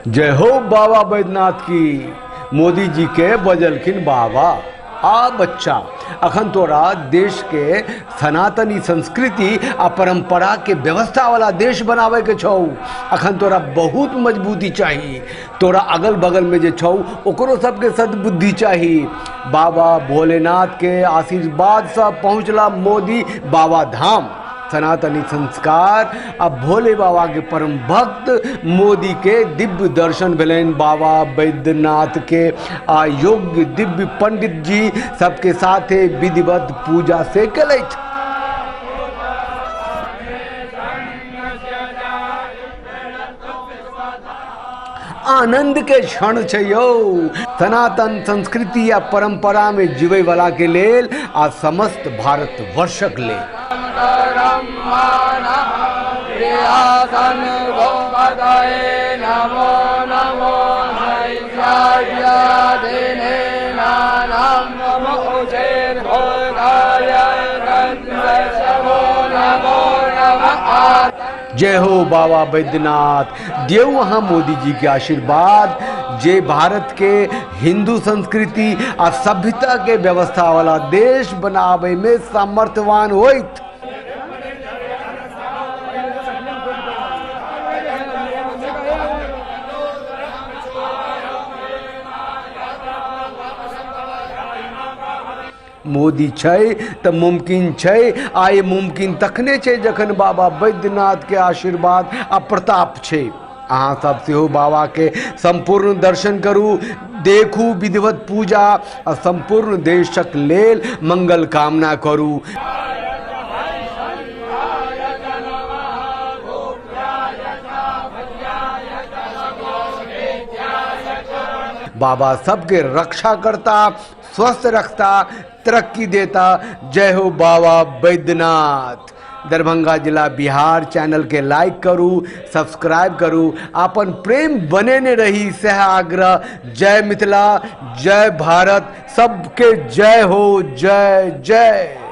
जय हो बाबा बैद्यनाथ की। मोदी जी के बजलखिन बाबा, आ बच्चा अखन तोरा देश के सनातनी संस्कृति आ परंपरा के व्यवस्था वाला देश बनावे के छौ। अखन तोरा बहुत मजबूती चाही, तोरा अगल बगल में जे छौ ओकरो सबके सद्बुद्धि चाही। बाबा भोलेनाथ के आशीर्वाद से पहुँचला मोदी बाबा धाम। सनातनी संस्कार आ भोले बाबा के परम भक्त मोदी के दिव्य दर्शन भेलनि बाबा बैद्यनाथ के। आ योग्य दिव्य पंडित जी सबके साथे विधिवत पूजा से केलथि। आनंद के क्षण छै यौ। सनातन संस्कृति आ परंपरा में जीवे वाला के लेल आ समस्त भारतवर्षक लेल। जय हो बाबा बैद्यनाथ। देव अहाँ मोदी जी के आशीर्वाद जे भारत के हिंदू संस्कृति आ सभ्यता के व्यवस्था वाला देश बनावे में सामर्थ्यवान होइत। मोदी छै तऽ मुमकिन छै, आ ई मुमकिन तखने छै जखन बाबा बैद्यनाथ के आशीर्वाद आ प्रताप छै। अहाँ सब सेहो बाबा के संपूर्ण दर्शन करू, देखू विधिवत पूजा आ संपूर्ण देशक लेल मंगल कामना करू। बाबा सबके रक्षा करता, स्वस्थ रखता, तरक्की देता। जय हो बाबा बैद्यनाथ। दरभंगा जिला बिहार चैनल के लाइक करू, सब्सक्राइब करू, अपन प्रेम बनेने रही सह आग्रह। जय मिथिला, जय भारत, सबके जय हो, जय जय।